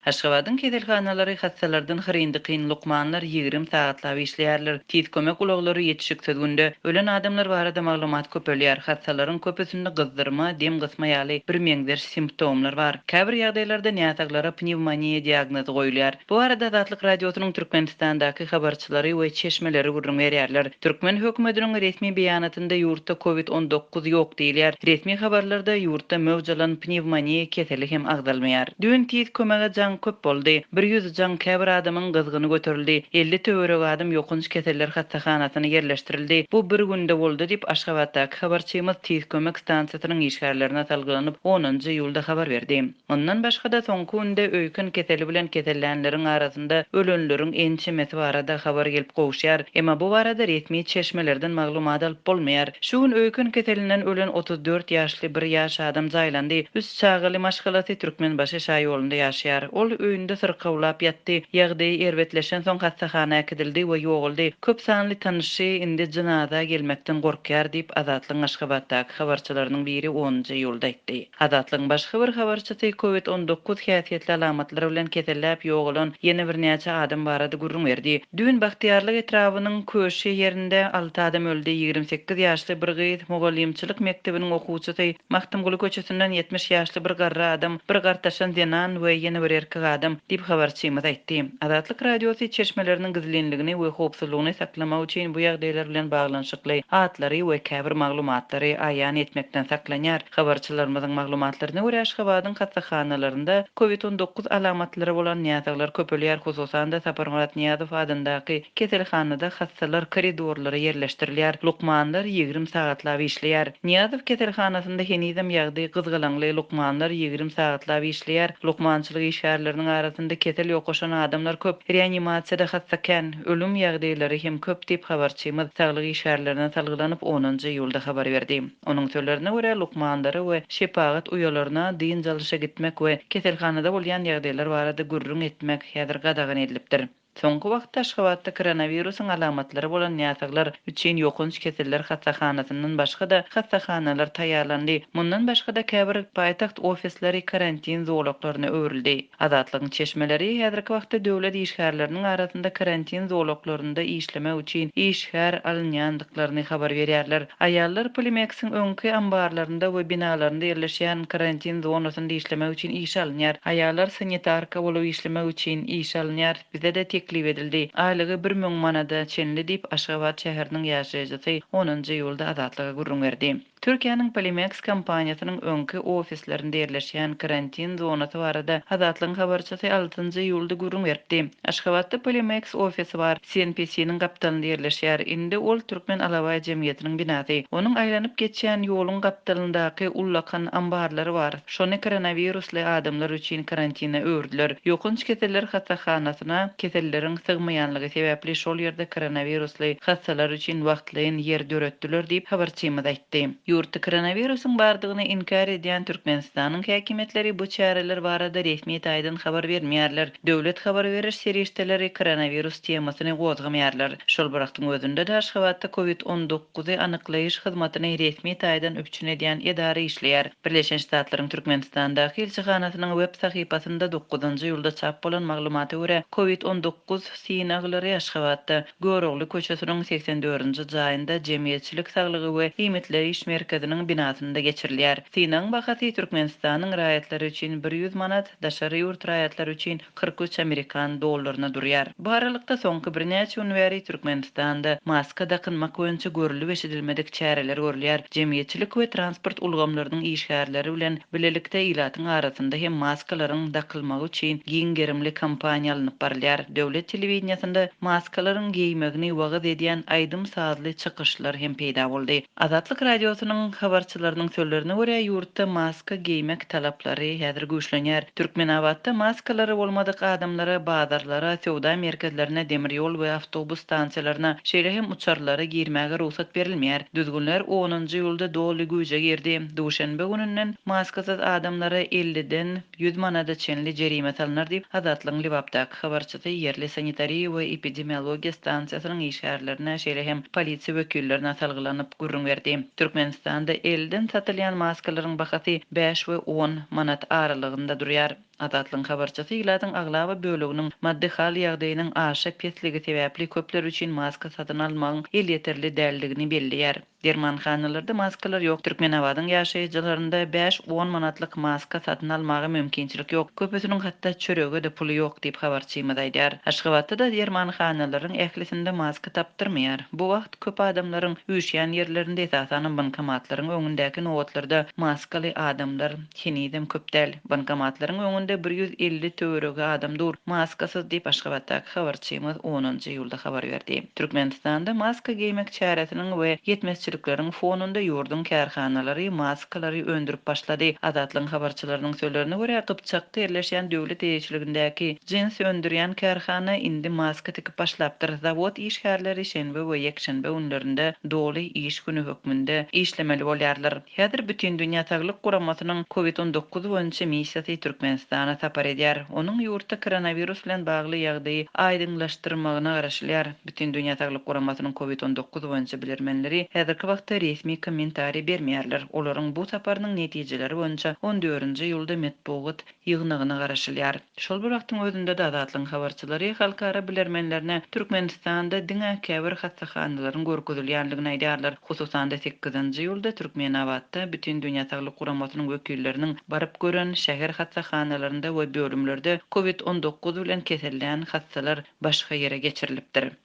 Aşgabadyň keselhanalary hassalardan hyryn-dykyn, lukmanlar 20 sagatlap işleýärler. Tiz kömek ulaglary ýetişiksiz günde. Ölen adamlar barada maglumat köpelýär. Hassalaryň köpüsinde gyzdyrma, dem gysma ýaly birmeňzeş simptomlar bar. Käbir ýagdaýlarda näsaglara pnewmoniýa diagnozy goýulýar. Bu barada Azatlyk Radiosynyň Türkmenistandaky habarçylary we çeşmeleri gürrüň berýärler. Türkmen hökümetiniň resmi beýanatynda ýurtda covid 19 ýok diýilýär. Resmi habarlarda ýurtda möwç alan pnewmoniýa keseli hem agzalmaýar. Düýn tiz kömege jaň köp boldy. 100 jaň käbir adamyň gyzgyny göterildi. 50 töweregi adam ýokanç keseller hassahanasyna ýerleşdirildi. Bu bir günde boldy diýip, Aşgabatdaky habarçymyz tiz kömek stansiýasynyň işgärlerine salgylanyp, onunjy iýulda habar berdi. Mundan başga-da, soňky günde öýken keseli bilen kesellänleriň arasynda ölenleriň ençemesi barada habar gelip gowuşýar. Emma bu barada resmi çeşmelerden maglumat alyp bolmaýar. Şu gün öýken keselinden ölen 34 ýaşly bir ýaş adam jaýlandy. Üç çagaly maşgalasy Türkmenbaşy şaýolunda ýaşaýar. Ol öýünde syrkawlap ýatdy. Ýagdaýy erbetleşensoň hassahana äkidildi we ýogaldy. Köp sanly tanyşy indi jynaza gelmekden gorkýar diýip, Azatlygyň Aşgabatdaky habarçylarynyň biri onunjy iýulda aýtdy. Azatlygyň başga bir habarçysy Covid 19 häsiýetli alamatlar bilen keselläp ýogalan ýene birnäçe adam barada gürrüň berdi. Düýn Bagtyýarlyk etrabynyň Köşi ýerinde alty adam öldi, 28 ýaşly bir gyz, mugallymçylyk mekdebiniň okuwçysy, Magtymguly köçesinden 70 ýaşly bir garry adam, bir gartaşan zenan we ýene bir erkek adam, diýip habarçymyz aýtdy. Azatlyk Radiosy çeşmeleriniň gizlinligini we howpsuzlygyny saklamak üçin bu ýagdaýlar bilen baglanyşykly atlary we käbir maglumatlary aýan etmekden saklanýar. Habarçylarymyzyň maglumatlaryna görä, Aşgabadyň hassahanalarynda Covid 19 alamatlary bolan näsaglar köpelýär, hususan-da, Saparmyrat Nyýazow adyndaky keselhanada hassalar koridorlara ýerleşdirilýär, lukmanlar 20 sagatlap işleýär. Nyýazow keselhanasynda henizem ýagdaý gyzgalaňly, lukmanlar 20 sagatlap işleýär, lukmançylyk işgärleriniň arasynda kesel ýokaşan adamlar köp, reanimasiýada hassa kän, ölüm ýagdaýlary hem köp diýip, habarçymyz saglyk işgärlerine salgylanyp, onunjy iýulda habar berdi. Onuň sözlerine görä, lukmanlara we şepagat uýalaryna dynç alyşa gitmek we keselhanada bolýan ýagdaýlar barada gürrüň etmek häzir gadagan edilipdir. Soňky wagtda Aşgabatda koronawirusyň alamatlary bolan näsaglar üçin ýokanç keseller hassahanasyndan başga-da hassahanalar taýýarlandy. Mundan başga-da käbir paýtagt ofisleri karantin zolaklaryna öwrüldi. Azatlygyň çeşmeleri häzirki wagtda döwlet işgärleriniň arasynda karantin zolaklarynda işlemek üçin işgär alynýandyklaryny habar berýärler. Aýallar Polimeksiň öňki ambarlarynda we binalarynda ýerleşýän karantin zonasynda işlemek üçin işe alynýar. Aýallar sanitarka bolup işlemek üçin işe alynýar. Bize-de teklip edildi. Aýlygy 1000 manada çenli diýip, Aşgabat şäheriniň ýaşaýjysy onunjy iýulda Azatlyga gürrüň berdi. Türkiýäniň Polimeks kompaniýasynyň öňki ofislerinde ýerleşýän karantin zonasy barada Azatlygyň habarçysy altynjy iýulda gürrüň beripdi. Aşgabatda Polimeks ofisi bar, CNPC-niň gapdalynda ýerleşýär. Indi ol Türkmen alabaý jemgyýetiniň binasy. Onuň aýlanyp geçýän ýoluň gapdalyndaky ullakan ambarlary bar. Şony koronawirusly adamlar üçin karantine öwürdiler. Ýokanç keseller hassahanasyna keselleriň sygmaýanlygy sebäpli şol ýerde koronawirusly hassalar üçin wagtlaýyn ýer döretdiler diýip, habarçymyz aýtdy. Ýurtda koronawirusyň bardygyny inkär edýän Türkmenistanyň häkimiýetleri bu çäreler barada resmi taýdan habar bermeýärler. Döwlet habar beriş serişdeleri koronawirus temasyny gozgamaýarlar. Şol bir wagtyň özünde-de Aşgabatda covid 19-y anyklaýyş hyzmatyny resmi taýdan üpjün edýän edara işleýär. Birleşen Ştatlaryň Türkmenistandaky ilçihanasynyň web sahypasynda dokuzynjy iýulda çap bolan maglumata görä, covid 19 synaglary Aşgabatda, Görogly köçesiniň segsen dördünji jaýynda Jemgyýetçilik saglygy we iýmitleýiş merkeziniň binasynda geçirilýär. Synagyň bahasy Türkmenistanyň raýatlary üçin 100 manat, daşary ýurt raýatlary üçin 43 amerikan dollaryna durýar. Bu aralykda, soňky birnäçe gün bäri Türkmenistanda maska dakynmak boýunça görlüp-eşidilmedik çäreler görülýär. Jemgyýetçilik we transport ulgamlarynyň işgärleri bilen bilelikde ilatyň arasynda hem maskalaryň dakylmagy üçin giň gerimli kampaniýa alnyp barylýar. Döwlet telewideniýesinde maskalaryň geýmegini wagyz edýän aýdym-sazly çykyşlar hem peýda boldy. Azatlyk Radiosynyň habarçylarynyň sözlerine görä, ýurtda maska geýmek talaplary häzir güýçlenýär. Türkmenabatda maskalary bolmadyk adamlara bazarlara, söwda merkezlerine, demir ýol we awtobus stansiýalaryna, şeýle hem uçarlara girmäge rugsat berilmeýär. Düzgünler onunjy iýulda doly güýje girdi. Duşenbe gününden maskasyz adamlara elliden 100 manada çenli jerime salnar diýip, Azatlygyň Lebapdaky habarçysy ýerli sanitariýa we epidemiologiýa stansiýasynyň işgärlerine, şeýle hem polisiýa wekillerine salgylanyp gürrüň berdi. Türkmenistanda elden satylýan maskalaryň bahasy bäş we on manat aralygynda durýar. Azatlygyň habarçysy ilatyň aglaba böleginiň maddy hal-ýagdaýynyň aşa pesligi sebäpli köpler üçin maska satyn almagyň elýeterli däldigini belleýär. Dermanhanalarda maskalar ýok. Türkmenabadyň ýaşaýjylarynda bäş-on manatlyk maska satyn almaga mümkinçilik ýok. Köpüsiniň hatda çörege-de puly ýok diýip, habarçymyz aýdýar. Aşgabatda-da dermanhanalaryň ählisinde maska tapdyrmaýar. Bu wagt köp adamlaryň üýşýän ýerlerinde, esasanam bankomatlaryň öňündäki nobatlarda maskaly adamlar Henizem köp däl. Bankomatlaryň öňünde 150 töweregi adam dur, maskasyz diýip, Aşgabatdaky habarçymyz onunjy iýulda habar berdi. Türkmenistanda maska geýmek çäresiniň we ýetmezçilikleriň fonunda ýurduň kärhanalary maskalary öndürip başlady. Azatlygyň habarçylarynyň sözlerine görä, Gypjakda ýerleşýän döwlet eýeçiligindäki jins öndürýän kärhana indi maska tikip başlapdyr. Zawod işgärleri şenbe we ýekşenbe günlerinde doly iş güni hökmünde işlemeli bolýarlar. Häzir Bütindünýä Saglyk Guramasynyň Covid 19 boýunça missiýasy Türkmenistana sapar edýär. Onuň ýurtda koronawirus bilen bagly ýagdaýy aýdyňlaşdyrmagyna garaşylýar. Bütindünýä Saglyk Guramasynyň Covid 19 boýunça bilermenleri häzirki wagtda resmi kommentariý bermeýärler. Olaryň bu saparynyň netijeleri boýunça on dördünji iýulda metbugat ýygnagyna garaşylýar. Şol bir wagtyň özünde-de Azatlygyň habarçylary halkara bilermenlerine Türkmenistanda diňe käbir hassahanalaryň görkezilýändigini aýdýarlar. Hususan-da, sekizinji iýulda Türkmenabatda Bütindünýä Saglyk Guramasynyň wekilleriniň baryp gören şäher hassahanalarynda we bölümlerde Covid 19 bilen kesellän hassalar başga ýere geçirilipdir.